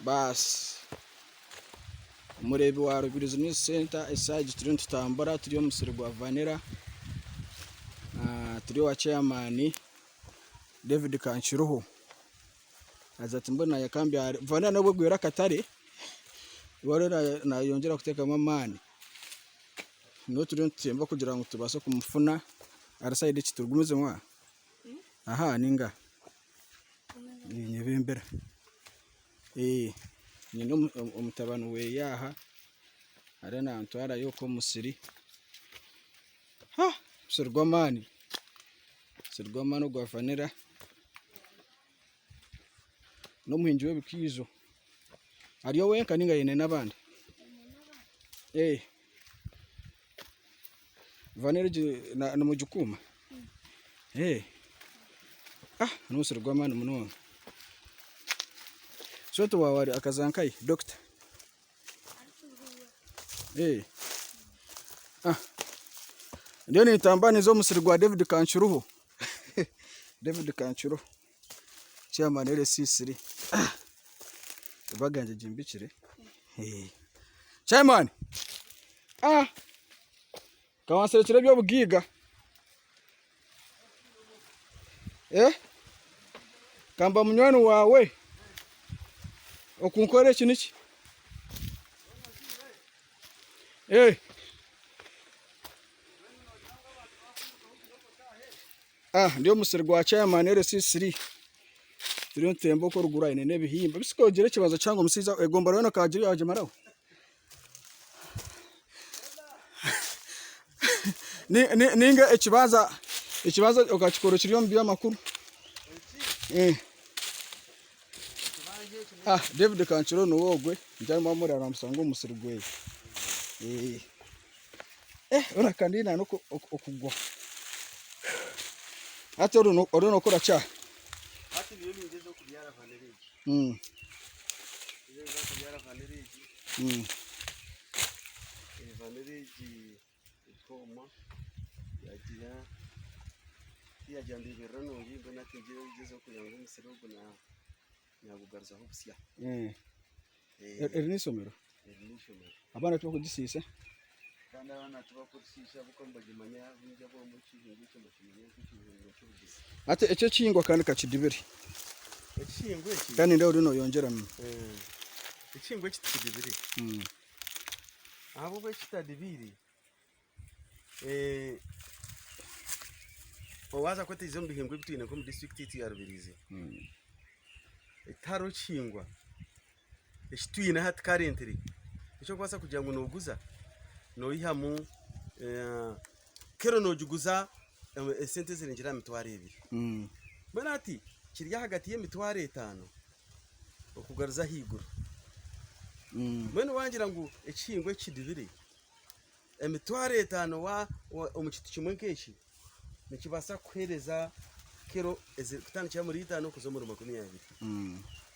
Baasi omureebi wa Rubirizi News Centre eshaaha egi turiyo nitutambura turi omu musiri gwa vanilla turi owa chairman David Kankiruho naagira ati mbwenu naanye kambyare vanilla nobu egwire akatare we ariyo nayongyera kuteekamu amaani niwe turiyo nitutemba kugira ngu tubaase kumufuna ahari sayidi egi turigumizemu aha aha ninga? Ninyebembera nyine omutabani weye aha ariyo nantwarayo oku omu musiri, omusiri gw'amaani, omusiri gw'amaani ogwa vanira n'omuhingi w'ebikaijo ari wenka ninga aine n'abandi? Vanira egi nimugikuuma? N'omusiri gw'amaani munonga. Sweet waawe akaza nkahi dokita? Ndiyo nintambura ninza omu musiri gwa David Kankiruho, David Kankiruho chairman LC3. Ebaga yangye egimbikire. Chairman! Kawanserekire eby'obugaiga. Eh? Kamba munywani waawe. Okunkora eki niki? Eh. Ah, ndi omu musiri gwa chairman LC3. Turiyo nitutemba okwo oruguru aine n'ebihimba. Bisi kogira ekibanza kihango omushaija egombora yoona okagira yagimaraho. Ninga ekibanza ekibanza okakikora okiri omu by'amakuru. Ah, David Kankiro niwe ogwe, ngyenda mwamureba namusanga omu musiri gweye. Eh, ora kandi na okugwa. Hati oriyo nokora ki aha? Hati ndiyo ningyezaho kubyara vanilla egi. Ningyezaho kubyara vanilla egi. Vanilla egi ekooma yagira tiyagira ndeeberera nungi mbwenu hati ningyezaho kureeba ngu omusiri ogu nagugaruzaho busya. Eri n'eishomero? Eri n'eishomero. Abaana tibakugisiisa? Kandi abaana tibakurisiisa ahabw'okuba nibagimanya baingi ab'omu ekihingwa ekyo nibakimanya nk'ekihingwa ky'obugyezi. Hati eki ekihingwa kandi kakidibire. Ekihingwa eki. Kandi nindeeba oriyo noyongyeramu. Ekihingwa eki tikidibire. Ahabw'okuba ekitadibiire, waaza kwetegyereza omu bihingwa ebi twine nk'omu disiturikiti yaitu ya Rubirizi, tihariho kihingwa eki twine hati currently eki orikubaasa kugira ngu nooguza noihamu kiro noogiguza esente ezirengire aha mitwaro ebiri. Mbwenu hati kiri ahagati y'emitwaro etaano okugaruza ahaiguru. Mbwenu waagira ngu ekihingwa eki kidibire, emitwaro etaano omu kintu kimwe nk'eki, nikibaasa kukuheereza kiro ezirikutandikira omuri itaano kuza omuri makumiabiri.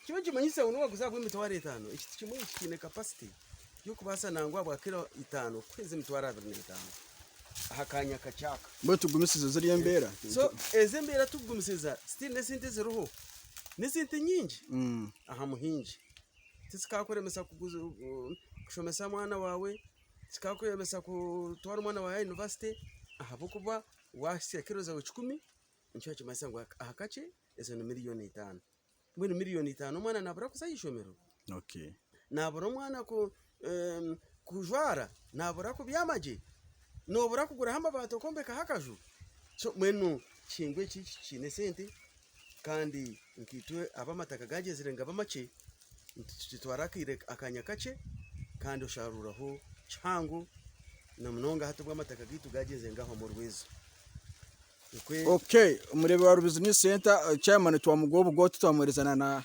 Kiba nikimanyisa ngu n'obu waaguza ahabw'emitwaro etaano, ekintu kimwe eki kiine capacity y'okubaasa nangwa ahabwa kiro itaano kukuheereza emitwaro abiri n'etaano aha kaanya kakye aka. Mbwenu tugumisirize ziriya embeera. So ezi embeera tukugumisiriza still n'esente eziriho n'esente nyingi aha muhingi. Tizikaakuremesa kushomesa mwana waawe, Tikakuremesa kutwara omwana waawe aha yunivasite ahabw'okuba waahitsya kiro zaawe kikumi, nikyo nikimanyisa ngu aha kakye ezo ni miriyoni itaano. Mbwenu miriyoni itaano omwana naabura kuza aha ishomero? Naabura omwana kujwara? Naabura kubyama gye? Noobura kuguraho amabaati okombekaho akaju? So mbwenu ekihingwa eki kiine esente kandi nkaitwe ab'amataka gaagyezire nigaba makye. Nikitwara akaire akanya kakye kandi osharuuraho kihango na munonga hati obu amataka gaitu gagyenzire gahwamu orwezo. Nikwe. Okay, omureebi wa Rubizi News Center chairman twamuguha obugo titwamuheereza na na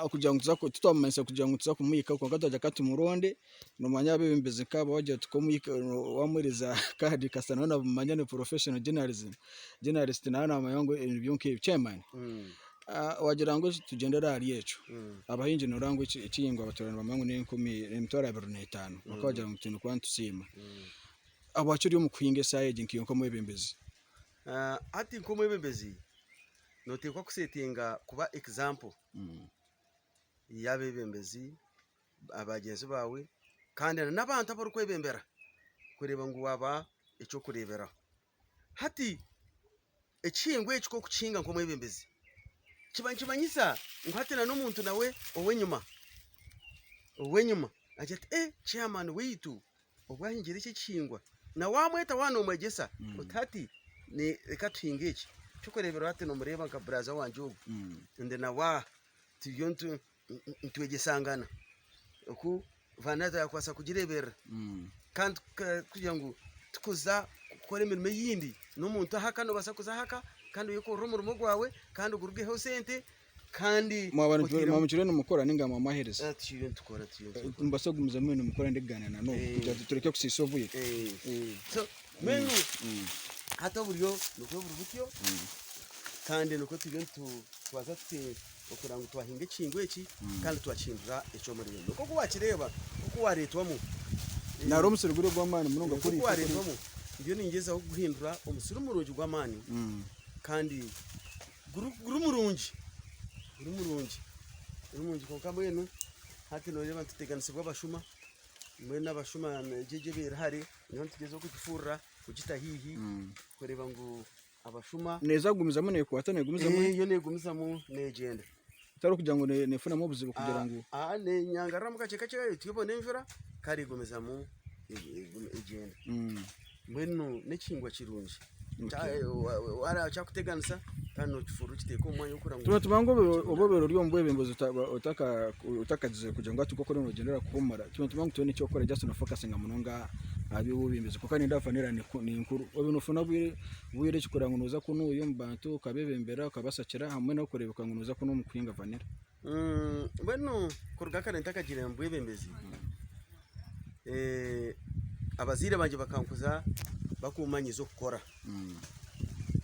okugira ngu tuza titwamumanyisa kugira ngu tuza kumuhikaho kwonka twagira ka tumuronde nomanya abeebembezi nk'aba wagira oti k'omuhika wamuheereza kaadi kasita nawe nabimanya ni professional journalism journalist nawe namanya ngu ebyo nk'ebyo. Chairman. Wagira ngu tugyendere ahari ekyo, abahingi noreeba ngu ekihingwa batuura nibamanya ngu n'enkumi emitwaro abiri n'etaano bakaba bagira ngu twine kuba nitusiima. Habwaki ori omu kuhinga eshaaha egi nkaiwe nk'omwebembezi? Hati nk'omwebembezi noteekwa kusetinga kuba example. y'abeebembezi bagyenzi baawe kandi n'abantu abu orikwebembera kureeba ngu waaba eky'okureeberaho. Hati ekihingwa eki ku orikukihinga nk'omwebembezi, kiba nikimanyisa ngu hati n'omuntu nawe ow'enyima ow'enyima agira ati ee chairman waitu obu ahingire eki ekihingwa na waamweta waaba noomwegyesa oti hati reka tuhinge eki, eky'okureeberaho hati noomureeba nka buraza wangye ogu ndi nawe aha turiyo nitwegyesangana oku vanilla yakubaasa kugireeberera kandi kugira ngu tikuza kukora emirimo eyindi n'omuntu ahaka noobaasa kuza ahaka kandi oyekorere omurimo gwawe kandi gurugeho sente kandi Mwaba mukiriyo nimukora ninga mwamwahereza? Turiyo nitukora turiyo nitukora. Nimubaasa kugumizamu muriyo nimukora ndikugaaniira na n'ogu kugira ngu tureke kusiisa obwire. So mbwenu hati oburyo nibwo buri butyo kandi nikwo turiyo nitubaasa tuti okugira ngu twahinga ekihingwa eki kandi twakihindura eky'omurembe. Nk'oku wakireeba, nk'oku wareetwamu. Nari omusiri guri ogw'amaani munonga kuri. Nk'oku wareetwamu, ndiyo ningyezaho kuguhindura omusiri murungi gw'amaani kandi guri murungi, guri murungi, guri murungi kwonka mbwenu hati nooreeba nituteganisibwa abashuma, mbwenu abashuma egyo ebeire hare niyo nitugyezaho kugifurura kugita haihi kureeba ngu abashuma. Neeza kugumizamu neekwata neegumizamu. Yo neegumizamu neegyenda. Etari kugira ngu neefunamu obuzibu kugira ngu. Nenyangariramu kakye kakye twebona enjura kare egumizamu egyenda. Mbwenu n'ekihingwa kirungi kyakuteganisa kandi nokifuurira okiteeka omu mwanya ogurikuranga. Tuba nituba ngu obu obaire ori omu bwebembezi otakagizire kugira ngu hati nk'oku oriyo noogyendera kuhuumura, tuba nituba ngu tihaine eky'okukora just nofokasinga munonga aha by'obwebembezi kwonka nindeeba vanilla ni nkuru. Obu noofuna obwire Bwire ki kureba ngu noza kunuuya omu bantu okabebembera okabasakira hamwe n'okureebeka ngu noza kunuuya omu kuhinga vanilla? Mbwenu kuruga kare ntakagiire mu bwebembezi, abazaire bangye bakankuza bakummanyiiza okukora.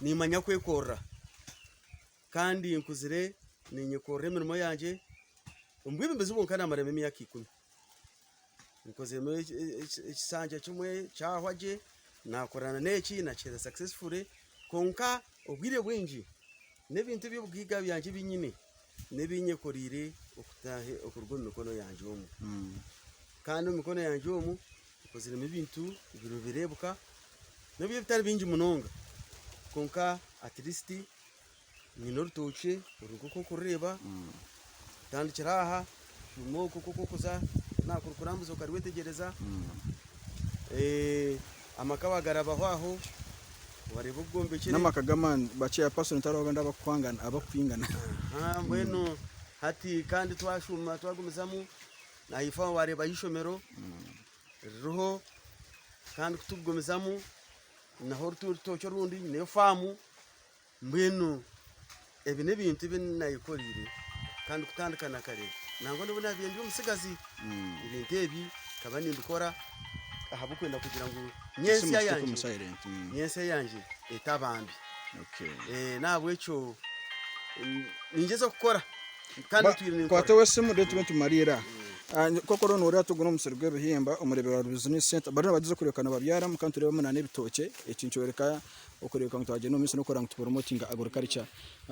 Niimanya kwekorera kandi nkuzire ninyekorera emirimo yangye, omu bwebembezi bwonka naamaramu emyaka ikumi. Nkoziremu ekisanja kimwe kyahwa gye, naakorana n'eki nakiheereza successfully kwonka obwire bwingi n'ebintu eby'obugaiga byangye ebi nyine n'ebi nyekoreire okuruga omu mikono yangye omu. Kandi omu mikono yangye omu nkoziremu ebintu nibireebeka n'obu bitari bingi munonga kwonka at least Nyine orutookye oru nk'oku orikurureeba, rutandikire aha, rushuma oku nk'oku orikuza nakurukurambuza okarwetegyereza, amaka wagarabaho aho, wareeba oku gombekire. N'amaka g'amaani ba chairperson tihariho abandi abakukwangana abakukwingana. Mbwenu hati kandi twashuma twagumizamu naifo aho wareebayo eishomero ririho kandi kutugumizamu naho orutookye orundi nyineyo faamu. Mbwenu ebi n'ebintu ebi naayekoreire kandi kutandika na kare nangwa n'obu naabaire ndi omutsigazi, ebintu ebi nkaba nimbikora ahabw'okwenda kugira ngu nyentsya yangye nyentsya yangye etaba mbi. N'ahabw'ekyo ningyezaho kukora kandi ntwire ninkora. Kwata ow'esimu reero tube nitumariira. Nk'oku oriyo nooreeba ogu n'omusiri gw'ebihimba omureebero wa Business Centre bariyo nibagyeza kureebeka nibabyaramu kandi nitureebamu n'ebitookye eki nikyoreka Okureebeka ngu twagyenda omu maisho n'okureba ngu tupromotinga agriculture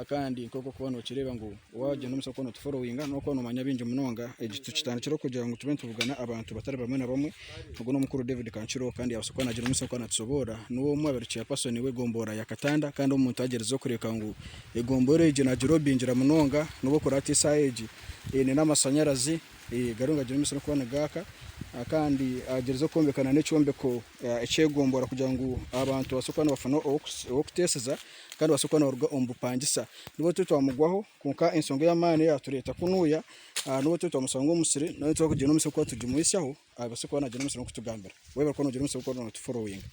kandi nk'oku orikuba nokireeba ngu wagyenda omu maisho orikuba notuforowinga nokuba nomanya bingi munonga. Eki tukitandikire kugira ngu tube nitubugana abantu batari bamwe na bamwe. Ogu n'omukuru David Kankiro kandi yabaasa kuba nagyenda omu maisho kuba natusoboorora. Niwe omwe abaire chairperson w'egomborora ya Katanda kandi omuntu agyerize kureebeka ngu egomborora egi nagirobingira munonga n'obu orikureeba hati esaaha egi eine n'amashanyarazi gariyo nigagyenda omu maisho n'okuba nigaaka kandi agyerize kwombeka n'ekyombeko ekyegombora kugira ngu abantu babaase kuba nibafuna ow'okuteeseza kandi babaase kuba nibaruga omu bupangisa. Nibwo turi twamugwaho kwonka enshonga ey'amaani eyatureeta kunuya nibwo turi twamushanga omu musiri nawe twakugyenda omu musiri kuba tugimuhitsyaho abaase kuba nagyenda omu musiri n'okutugambira. Webare kuba nogyenda omu musiri kuba notuforowinga.